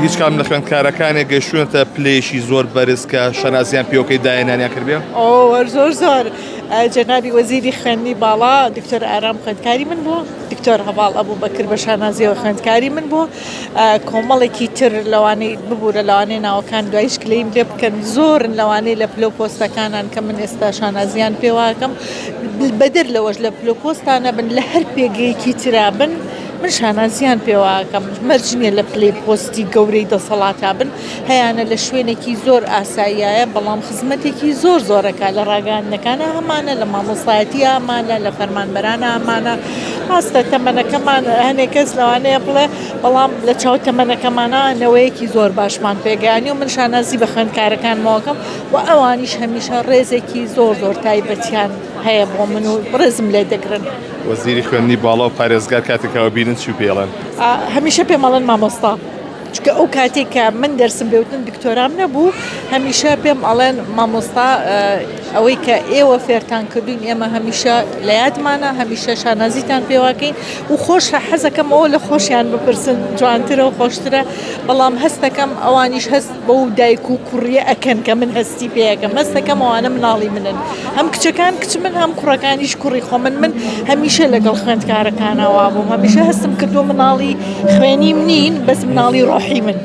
هیچ کام لە خوێندکارەکانێک گەیشتوونەتە پلەیەکی زۆر بەرز کە شانازیان پێوەکەی داهێنانیان کردبێ؟ ئۆ زۆر زۆر جەنابی وەزیری خوێندنی باڵا دکتۆر ئارام خوێندکاری من بوو دکتۆر هەڤاڵ ئەبوبەکر بە شانازیەوە خوێندکاری من بوو کۆمەڵێکی تر لەوانەی ببوورە لەوانەیە ناوەکان دوایش گلەییم لێ بکەن زۆرن لەوانەی لە پلە و پۆستەکانان کە من ئێستا شانازیان پێواکەم بەدەر لەوەش لە پلە و پۆستانە بن لە هەر پێگەیەکی ترا بن من شانازیان پێواکەم مەرج نییە لە پلەی پۆستی گەورەی دەسەڵاتا بن هەیانە لە شوێنێکی زۆر ئاساییایە بەڵام خزمەتێکی زۆر زۆرەکە لە ڕاگەیاندنەکانە هەمانە لە مامۆستایەتی هەمانە لە فەرمانبەرانە هەمانە ڕاستە تەمەنەکەمان هەنێک کەس لەوانەیە بڵێ بەڵام لە چاو تەمەنەکەمانە نەوەیەکی زۆر باشمان پێگەیانی و من شانازی بە خوێندکارەکانمەوەکەم و ئەوانیش هەمیشە ڕێزێکی زۆر زۆر تایبەتیان هەیە بۆ من و ڕێزم لێ دەگرن. وەزیری خوێندنی باڵا و پارێزگار کاتێک ئەوە بینن چی پێڵێن؟ هەمیشە پێم ئەڵێن مامۆستا. چونکە ئەو کاتێک کە من دەرسم پێوتن دکتۆرام نەبوو هەمیشە پێم ئەڵێن مامۆستا ئەوەی کە ئێوە فێرتان کردوین ئێمە هەمیشە لە یادمانە هەمیشە شانازیتان پێواکەین و خۆش حەزەکەم ئەوە لە خۆشیان بپرسن جوانترە و خۆشترە بەڵام هەستەکەم ئەوانیش هەست بەو دایک و کوڕیە ئەکەن کە من هەستی پێەکەم هەستەکەم ئەوانە مناڵی منن هەم کچەکان کچ من هەم کوڕەکانیش کوڕی خۆ من من هەمیشە لەگەڵ خوێندکارەکانەوە بووم هەمیشە هەستم کردو مناڵی خوێنیم نین بەس مناڵی ڕۆحی من.